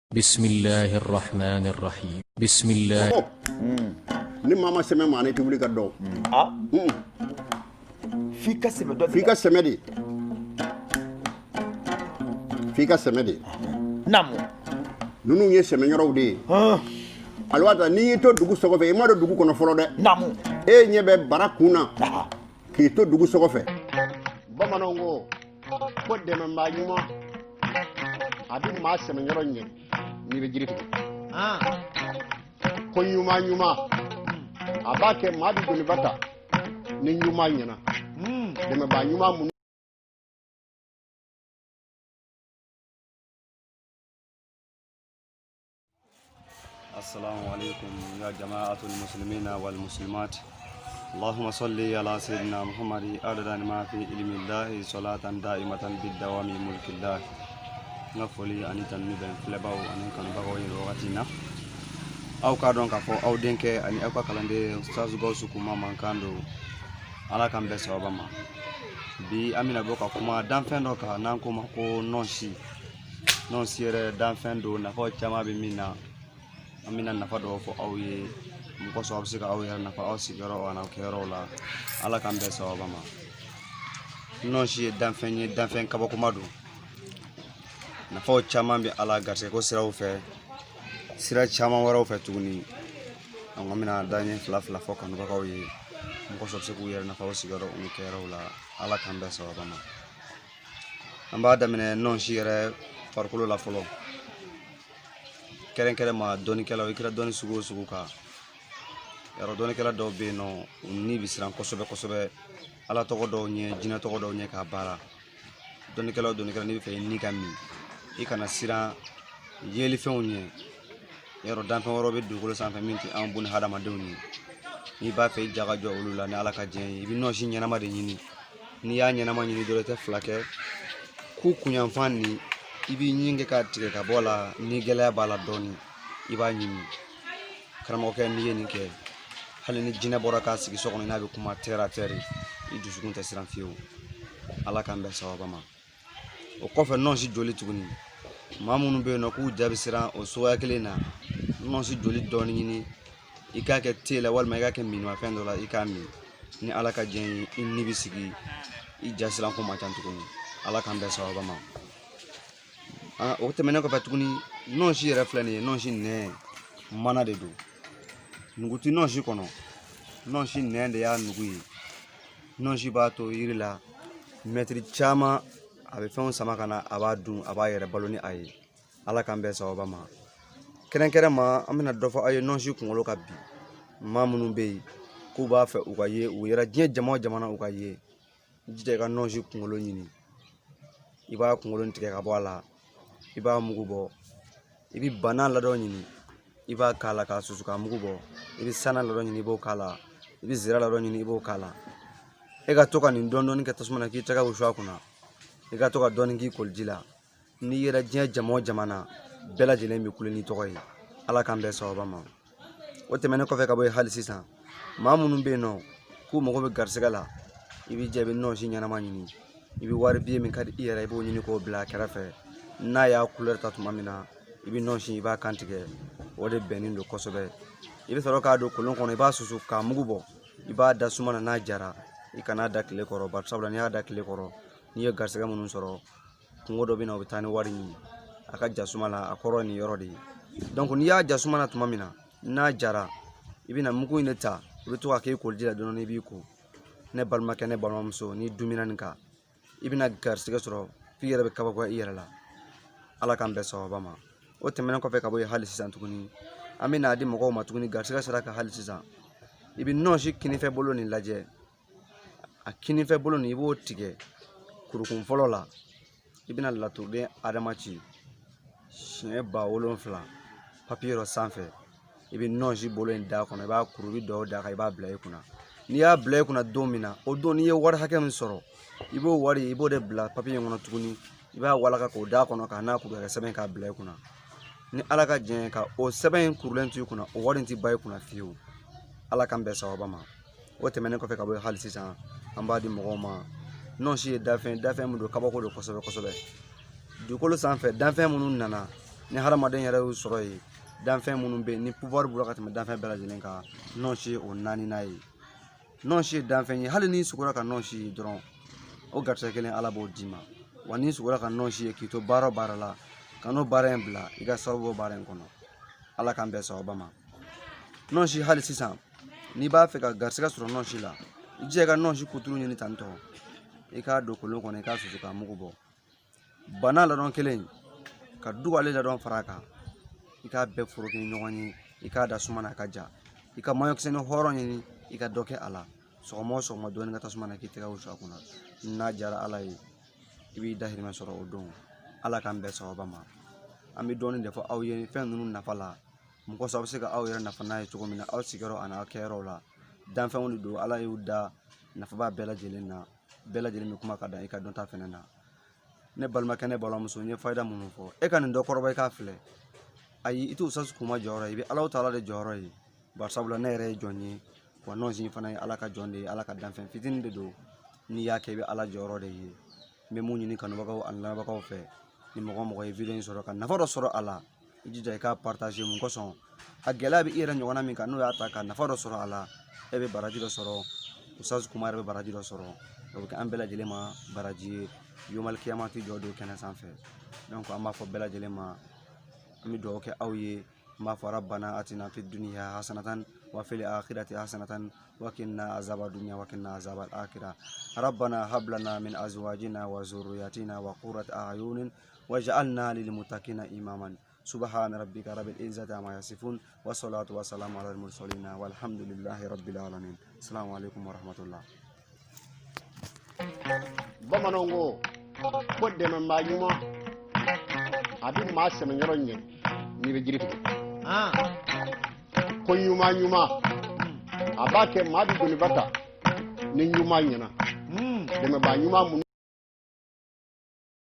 بسم الله الرحمن الرحيم بسم الله. Ni maa ma sɛmɛ maa na, i tɛ wuli ka dɔn. Ah, f'i ka sɛmɛ dɔ. F'i ka sɛmɛ de, f'i ka sɛmɛ de. Ninnu ye sɛmɛyɔrɔw de ye. Aliwata, n'i y'i to dugu so kɔfɛ, i ma don dugu kɔnɔ fɔlɔ dɛ. E ɲɛ bɛ bara kun na k'i to dugu so kɔfɛ. Bamananw ko ko dɛmɛbaa ɲuman, a bɛ maa sɛmɛyɔrɔ ɲɛ n'i bɛ jiri tigɛ. Ko ɲuman ɲuman, a b'a kɛ maa bɛ doniba ta ni ɲuman ɲɛna. Dɛmɛbaa ɲuman mun. السلام عليكم يا جماعة المسلمين والمسلمات. اللهم صل على سيدنا محمد عدد ما في علم الله، صلاة دائمة بالدوام ملك الله. N ka foli ani tanuni bɛ n filɛbaw ani kanubagaw ye wagati in na. Aw k'a dɔn k'a fɔ aw denkɛ ani aw ka kalanden Ustaz Gawusu Kuma mankan don. Ala k'an bɛɛ sababa ma. Bi an bɛna bɔ ka kuma danfɛn dɔ kan n'an k'o ma ko nɔnsi. Nɔnsi yɛrɛ danfɛn don, nafaw caman bɛ min na. An bɛna nafa dɔw fɔ aw ye mun kosɔn aw bɛ se ka aw yɛrɛ nafa aw sigiyɔrɔ ani aw kɛyɔrɔw la. Ala k'an bɛɛ sababa ma. Nɔnsi ye danfɛn ye, danfɛn kabakoma don. Nafaw caman bɛ a la garisɛgɛko siraw fɛ, sira caman wɛrɛw fɛ tuguni. An bɛna daɲɛ fila fila fɔ kanubagaw ye mun kosɔn bɛ se k'u yɛrɛ nafa aw sigiyɔrɔ ni kɛyɔrɔw la. Ala k'an bɛɛ sababa ma. An b'a daminɛ nɔnsi yɛrɛ farikolo la fɔlɔ, kɛrɛnkɛrɛn ma dɔnnikɛlaw. I kɛra dɔnni sugu o sugu kan, yarɔ dɔnnikɛla dɔw bɛ yen nɔ, u ni bɛ siran kosɛbɛ kosɛbɛ ala tɔgɔ dɔw ɲɛ, jinɛ tɔgɔ dɔw ɲɛ k'a baara. Dɔnnikɛla o dɔnnikɛla, n'i bɛ fɛ i ni ka min, i kana siran yelifɛnw ɲɛ. Yarɔ danfɛn wɛrɛw bɛ dugukolo sanfɛ min tɛ anw buni hadamadenw ye. N'i b'a fɛ i ja ka jɔ olu la, ni Ala ka diɲɛ ye, i bɛ nɔnsi ɲɛnama de ɲini. N'i y'a ɲɛnama ɲini dɔrɔn, i tɛ fila kɛ ku kunyanfan nin, i b'i ɲin kɛ k'a tigɛ ka bɔ a la. Ni gɛlɛya b'a la dɔɔnin, i b'a ɲimi. Karamɔgɔkɛ, n'i ye nin kɛ, hali ni jinɛ bɔra k'a sigi so kɔnɔ, n'a bɛ kuma terre à terre, i dusukun tɛ siran fiyewu. Ala k'an bɛn sababa ma. O kɔfɛ, nɔnsi joli tuguni. Maa minnu bɛ yen nɔ k'u ja bɛ siran, o suguya kelen na, nɔnsi joli dɔɔni ɲini, i k'a kɛ te la walima i k'a kɛ minimafɛn dɔ la, i k'a min. Ni Ala ka diɲɛ ye, i ni bɛ sigi, i ja siran ko man ca tuguni. Ala k'an bɛn sababa ma. O tɛmɛnen kɔfɛ tuguni, nɔnsi yɛrɛ filɛ nin ye, nɔnsi nɛn mana de don, nugu ti nɔnsi kɔnɔ. Nɔnsi nɛn de y'a nugu ye. Nɔnsi b'a to yiri la mɛtiri caman, a bɛ fɛnw sama ka na, a b'a dun, a b'a yɛrɛ balo ni a ye. Ala k'an bɛn sababa ma. Kɛrɛnkɛrɛn ma, an bɛna dɔ fɔ aw ye nɔnsi kunkolo kan bi. Maa minnu bɛ yen k'u b'a fɛ u ka ye, u yɛrɛ diɲɛ jama o jamana u ka ye, i jija i ka nɔnsi kunkolo ɲini. I b'a kunkolo tigɛ ka bɔ a la, i b'a mugu bɔ. I bɛ bana ladɔn ɲini, i b'a k'a la k'a susu k'a mugu bɔ. I bɛ sana ladɔn ɲini, i b'o k'a la. I bɛ zira ladɔn ɲini, i b'o k'a la. E ka to ka nin dɔɔni dɔɔni kɛ tasuma na k'i tɛgɛ wusu a kunna. I ka to ka dɔɔni k'i koliji la. N'i yɛrɛ diɲɛ jama o jama na, bɛɛ lajɛlen bɛ kule n'i tɔgɔ ye. Ala k'an bɛn sababa ma. O tɛmɛnen kɔfɛ ka bɔ yen, hali sisan maa minnu bɛ yen nɔ k'u mago bɛ garisɛgɛ la, i b'i jɛ, i bɛ nɔnsi ɲɛnama ɲini. I bɛ wari biye min ka di i yɛrɛ, i b'o ɲini k'o bila a kɛrɛfɛ. N'a y'a kulɛri ta tuma min na, i bɛ nɔnsi, i b'a kan tigɛ. O de bɛnnen don kosɛbɛ. I bɛ sɔrɔ k'a don kolon kɔnɔ, i b'a susu k'a mugu bɔ, i b'a da suma na. N'a jara, i kan'a da tile kɔrɔ, bari sabula n'i y'a da tile kɔrɔ, n'i ye garisɛgɛ minnu sɔrɔ, kungo dɔ bɛ na, o bɛ taa ni wari in ye. A ka ja suma la, a kɔrɔ ye nin yɔrɔ de ye. Donc n'i y'a ja suma na tuma min na, n'a jara, i bɛna mugu in de ta, i bɛ to ka k'i koliji la dɔɔni, i b'i ko. Ne balimakɛ, ne balimamuso, n'i dumina nin kan, i bɛna garisɛgɛ sɔrɔ f'i yɛrɛ bɛ kabakoya i yɛrɛ la. Ala k'an bɛn sababa ma. O tɛmɛnen kɔfɛ ka bɔ yen, hali sisan tuguni, an bɛ n'a di mɔgɔw ma tuguni garisɛgɛ sira kan. Hali sisan, i bɛ nɔnsi kinifɛ bolo nin lajɛ. A kinifɛ bolo nin, i b'o tigɛ kurukun fɔlɔ la. I bɛna laturuden Adama ci siɲɛ 7000 papiye dɔ sanfɛ. I bɛ nɔnsi bolo in d'a kɔnɔ, i b'a kuru, i bɛ duwawu d'a kan, i b'a bila i kunna. N'i y'a bila i kunna don min na, o don n'i ye wari hakɛ min sɔrɔ, i b'o wari, i b'o de bila papiye in kɔnɔ tuguni. I b'a walaka k'o d'a kɔnɔ k'a n'a kuru ka kɛ sɛbɛn k'a bila i kunna. Ni Ala ka jɛn ka o sɛbɛn in kurulen to i kunna, o wari in ti ban i kunna fiyewu. Ala k'an bɛn sababa ma. O tɛmɛnen kɔfɛ ka bɔ yen, hali sisan an b'a di mɔgɔw ma. Nɔnsi ye danfɛn, danfɛn min don, kabako don kosɛbɛ kosɛbɛ. Dugukolo sanfɛ danfɛn minnu nana Ni hadamaden yɛrɛ y'u sɔrɔ yen, danfɛn minnu bɛ yen ni pouvoir b'u la ka tɛmɛ danfɛn bɛɛ lajɛlen kan, nɔnsi ye o naaninan ye. Nɔnsi ye danfɛn ye, hali n'i sugora ka nɔnsi ye dɔrɔn, o garisɛgɛ kelen Ala b'o d'i ma. Wa n'i sugora ka nɔnsi ye k'i to baara o baara la, ka n'o baara in bila, i ka sababu bɔ baara in kɔnɔ. Ala k'an bɛn sababa ma. Nɔnsi hali sisan, n'i b'a fɛ ka garisɛgɛ sɔrɔ nɔnsi la, i jija i ka nɔnsi kuturu ɲini tantɔ, i k'a don kolon kɔnɔ, i k'a susu k'a mugu bɔ. Bana ladɔn kelen ka dugalen ladɔn fara a kan, i k'a bɛɛ foroki ni ɲɔgɔn ye, i k'a da suma na a ka ja. I ka maɲɔkisɛ ni hɔrɔn ɲini, i ka dɔ kɛ a la. Sɔgɔma o sɔgɔma dɔɔni ka tasuma na k'i tɛgɛ wusu a kunna. N'a diyara Ala ye, i b'i dahirimɛ sɔrɔ o don. Ala k'an bɛn sababa ma. An bɛ dɔɔni de fɔ aw ye fɛn ninnu nafa la. Mɔgɔ sɔrɔ a bɛ se ka aw yɛrɛ nafa n'a ye cogo min na aw sigiyɔrɔ ani aw kɛyɔrɔw la. Danfɛnw de don, Ala y'u da, nafa b'a bɛɛ lajɛlen na. Bɛɛ lajɛlen bɛ kuma ka dan i ka dɔnta fɛnɛ na. Ne balimakɛ, ne balimamuso, n ye fayida minnu fɔ, e ka nin dɔ kɔrɔbɔ i k'a filɛ. Ayi, i t'o sasi kuma jɔyɔrɔ ye, i bɛ Alahu taala de jɔyɔrɔ ye. Bari sabula ne yɛrɛ ye jɔn ye, wa nɔnsi fana ye Ala ka jɔn de ye, Ala ka danfɛn fitinin de don. N'i y'a kɛ, i bɛ Ala jɔyɔrɔ de ye. N bɛ mun ɲini kanubagaw ani lamɛnbagaw fɛ, ni mɔgɔ o mɔgɔ ye video in sɔrɔ ka nafa dɔ sɔrɔ a la, i jija i k'a partager. Mun kosɔn? A gɛlɛya bɛ i yɛrɛ ɲɔgɔnna min kan, n'o y'a ta ka nafa dɔ sɔrɔ a la, e bɛ baraji dɔ sɔrɔ, Ustaz Kuma yɛrɛ bɛ baraji dɔ sɔrɔ. O bɛ kɛ an bɛɛ lajɛlen ma baraji ye yomal kiyamati jɔ don kɛnɛ sanfɛ. Donc an b'a fɔ bɛɛ lajɛlen ma, an bɛ dugawu kɛ aw ye. N b'a fɔ rabbana atina fid dunya hasanatan wa fil akhirati hasanatan wa qina azaba dunya wa qina azaba al akhirah. Rabbana hab lana min azwajina wa zurriyatina wa qurrata a'yunin waj'alna lil muttaqina imaman. Subhana rabbika rabbil izzati amma yasifun wa salatu wa salamu ala al mursalin walhamdulillahi rabbil alamin. Assalamu alaikum wa rahmatullah. Bamananw ko ko dɛmɛbaa ɲuman a bɛ maa sɛmɛyɔrɔ ɲɛ n'i bɛ jiri tigɛ. Ko ɲuman ɲuman a b'a kɛ maa bɛ doniba ta ni ɲuman ɲɛna. Dɛmɛbaa ɲuman mun